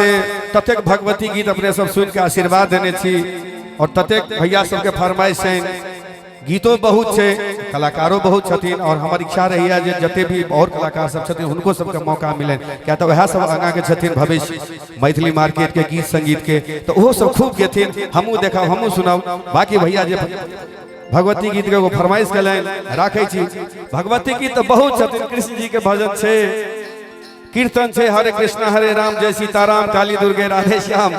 से ततेक भगवती गीत अपने सब सुन के आशीर्वाद देने छी और ततेक भैया सबके फरमाइश छनि, गीतो बहुत छै, कलाकारो बहुत छथिन और हमर इच्छा रहैया जे जते भी और कलाकार सब छथिन हुनको सबके मौका मिलनि, किया तऽ वएह सब आगाँ के छथिन भविष्य मैथिली मार्केट के गीत संगीत के, तऽ ओहो सब खूब गेथिन, हमहूँ देखब हमहूँ सुनब। बाकी भैया जे भगवती गीत के एगो फरमाइश केलनि राखै छी। भगवती गीत तऽ बहुत छथिन, कृष्ण जी के भजन छै, कीर्तन छै, हरे कृष्णा हरे राम जय सीताराम काली दुर्गे राधे श्याम,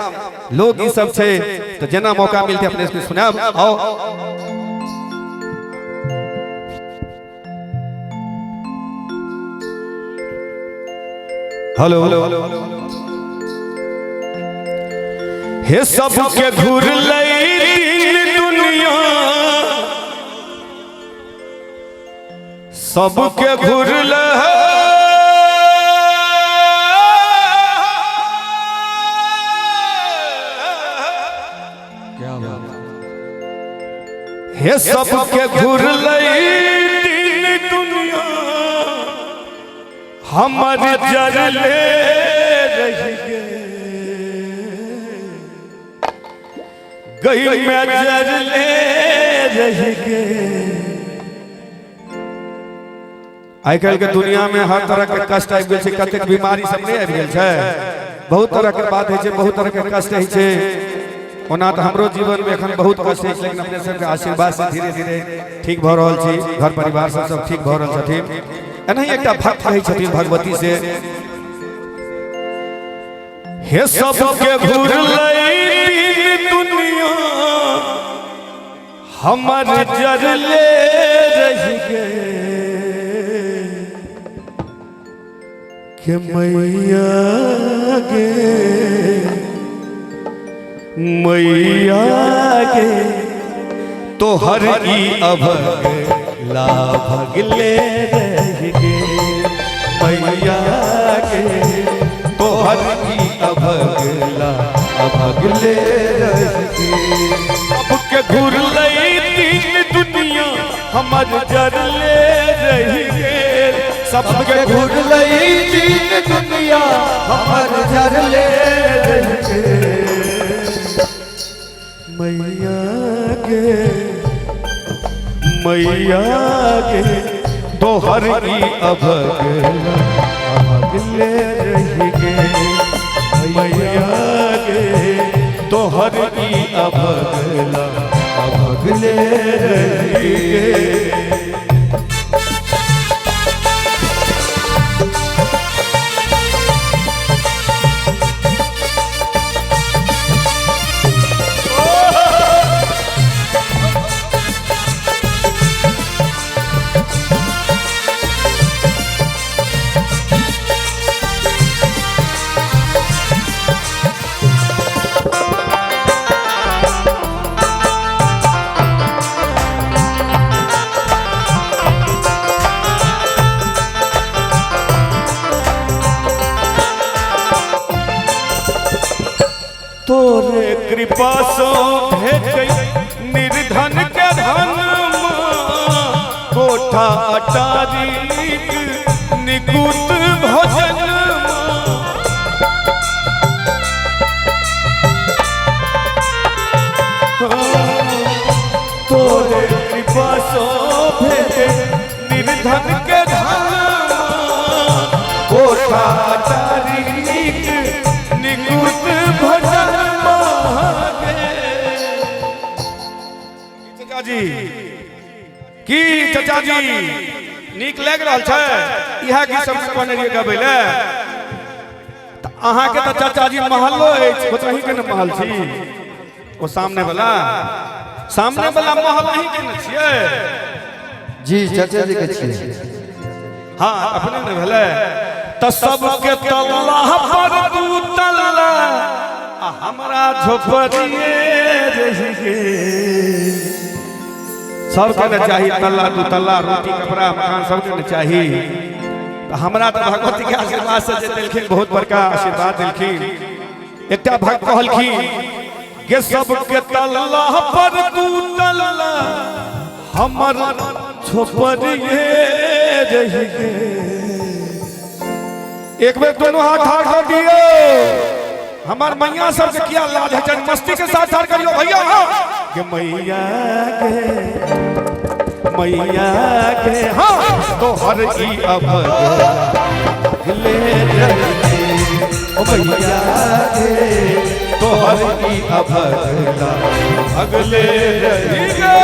लोक ई सब छै, तऽ जेना मौका मिलतै अपने सबके सुनायब। आओ हेलो हे सबके घुर दिन दुनिया, सबके घुर हे सबके घुर दिन दुनिया, हमर जरले रह गई में जरले रह गए। आइ काल्हि के दुनिया में हर तरह के कष्ट आबि गेल छै, कतेक बीमारी सब नहि आबि गेल छै, बहुत तरह के बात होइ छै, बहुत तरह के कष्ट होइ छै। ओना तऽ हमरो जीवन में एखन बहुत कष्ट अछि, लेकिन अपने सबके आशीर्वाद से धीरे धीरे ठीक भऽ रहल छी, घर परिवार सब सब ठीक भऽ रहल छथिन। एनाही एकटा भक्त कहै छथिन भगवती से, हे सबके घुरलै दुनिया, हमर जरले रहि गए के मैया गे, मैया गे तोहर ई अभगला भगले रहि गे, मैया गे तोहर ई अभगला अभगले रहि गे। सबके घुरलै तीन दुनिया, हमर जरले रहि गेल, सबके घुरलै तीन दुनिया, हमर जरले रहि गेल, मैया गे, मैया गे तोहर ई अभगला अभगले रहि गे, मैया गे तोहर ई अभगला अभगले रहि गे। तोरे कृपा सो भेटै निर्धन के धन, कोठा अटारी नीक निकुत भोजन। तोरे कृपा सो भेटै निर्धन के धन, कोठा अटारी नीक निकुत भजन। चाचा जी की, चाचा जी नीक लागि रहल छै? इएह गीत सब कहने रहियै गबै लए, तऽ अहाँके तऽ चाचा जी महलो अछि, ओ तऽ अहीँके ने महल छी, ओ सामने वाला, सामने वाला महल अहीँके ने छियै? जी चाचा जी के छियै। हाँ अपने ने भेलै। तऽ सबके तल्ला पर दू तल्ला, आ हमरा झोपड़िए रहि गेल। सबके ने चाही तल्ला दू तल्ला, रोटी कपड़ा मकान सबके ने चाही। तऽ हमरा तऽ भगवती के आशीर्वाद से जे देलखिन बहुत बड़का आशीर्वाद देलखिन। एकटा भक्त कहलखिन के सबके तल्ला पर दू तल्ला, हमर झोपड़िए रहि गेल। एक बेर दोनों हाथ ठाढ़ कर दियो। हमार मैया सब के किया लाज है जन मस्ती के साथ साथ करियो भैया। हाँ के मैया के हाँ तो हर ई अभगला ले रही ओ मैया के तो हर ई अभगला अगले रही गे।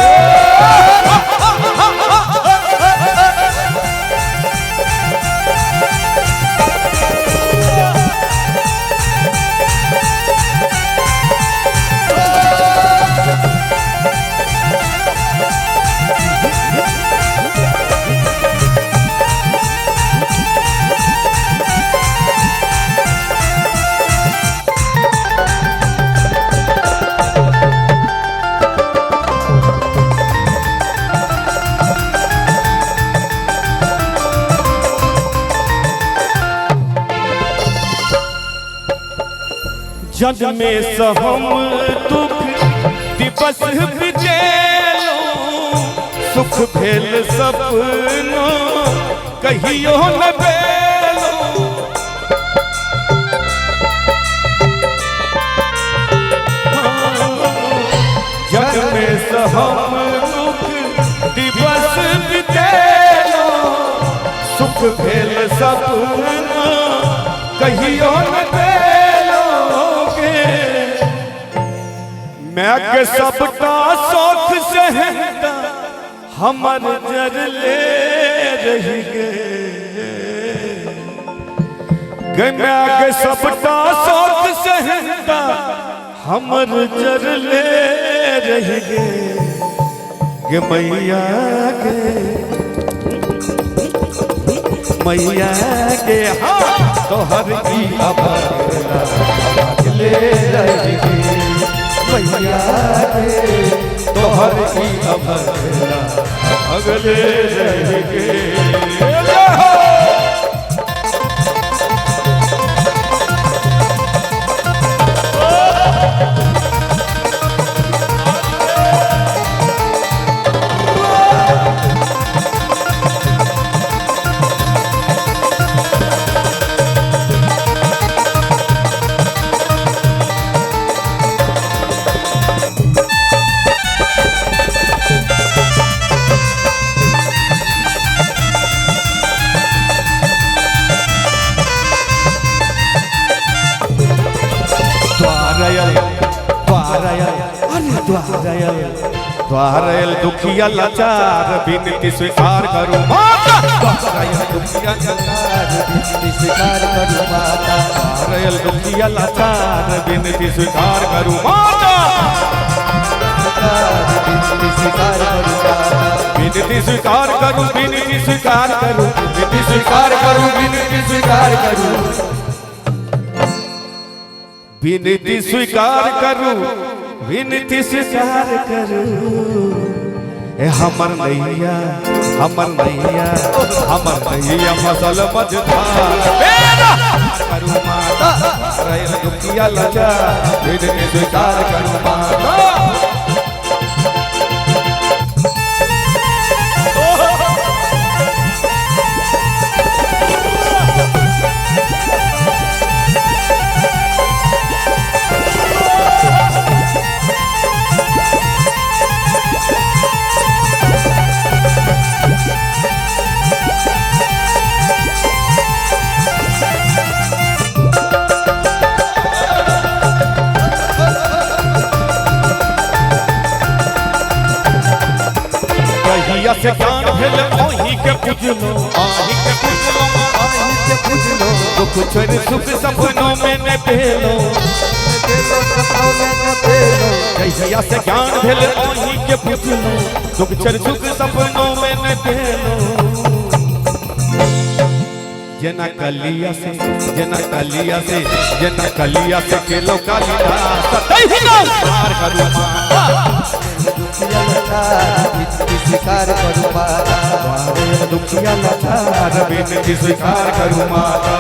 जन्मे से हम दुख दिवस बितेलो सुख भेल सपनो कहियो न भेलो। जन्मे से हम दुख दिवस बितेलो सुख भेल सपनो कहियो न भेलो। मैं के सबटा शौक सहता हमर जरले रही गे। मैं के सबटा शौक सहता हमर जरले रही गे। गे मैया के हाँ तोहर ई अभगला ले रही गे। मैया के तोहर ई अभगला अगले रही गे। द्वारयल दुखिया लाचार विनती स्वीकार करू माता। द्वारयल दुखिया लाचार विनती स्वीकार करू माता। द्वारयल दुखिया लाचार विनती स्वीकार करू माता। विनती स्वीकार करू माता। विनती स्वीकार करू विनती स्वीकार करू विनती स्वीकार करू विनती स्वीकार करू विनती स्वीकार करू विनती स्वीकार करू। ए हमर नैया हमर नैया हमर नैया फसल मझधार बेड़ा करू माता। रयल दुखिया लाचार विनती स्वीकार करू माता। से ज्ञान भेल ओही के पूजलो आही के पूजलो आही के पूजलो दुख छोड़ सुख सपनों में न पेलो सपनों में न पेलो। कहिया से ज्ञान भेल ओही के पूजलो दुख छोड़ सुख सपनों में न पेलो। जना कलिया से जना कलिया से जना कलिया से केलो कालिदास तहिना पार करू माता। दुखिया लाचार विनती स्वीकार करू माता। दुखिया लाचार विनती स्वीकार करू माता।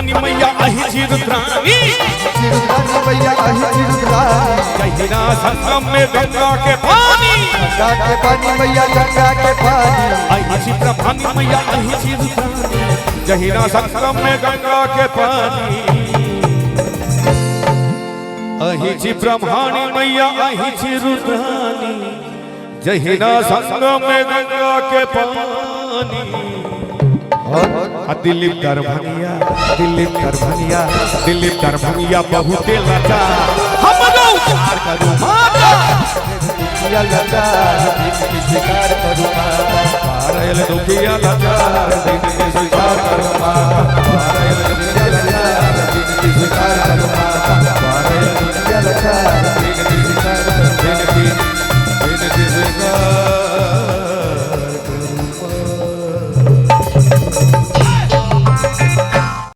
ब्रह्मानी मैया अहि छी रुद्रानी। चिरुद्रानी मैया अहि चिरुद्रानी। जहिना संगम में गंगा के पानी, गंगा के पानी मैया गंगा के पानी। अहि छी ब्रह्मानी मैया अहि छी रुद्रानी, जहिना संगम में गंगा के पानी। अहि छी ब्रह्मानी मैया अहि छी रुद्रानी, जहिना संगम में गंगा के पानी। आ दिलीप दरभंगिया, दिलीप दरभंगिया, दिलीप दरभंगिया बहुते लाचार, हमरो उद्धार करू माता। दुखिया लाचार विनती स्वीकार करू माता। पारयल दुखिया लाचार विनती स्वीकार करू माता। पारयल दुखिया लाचार विनती स्वीकार करू माता।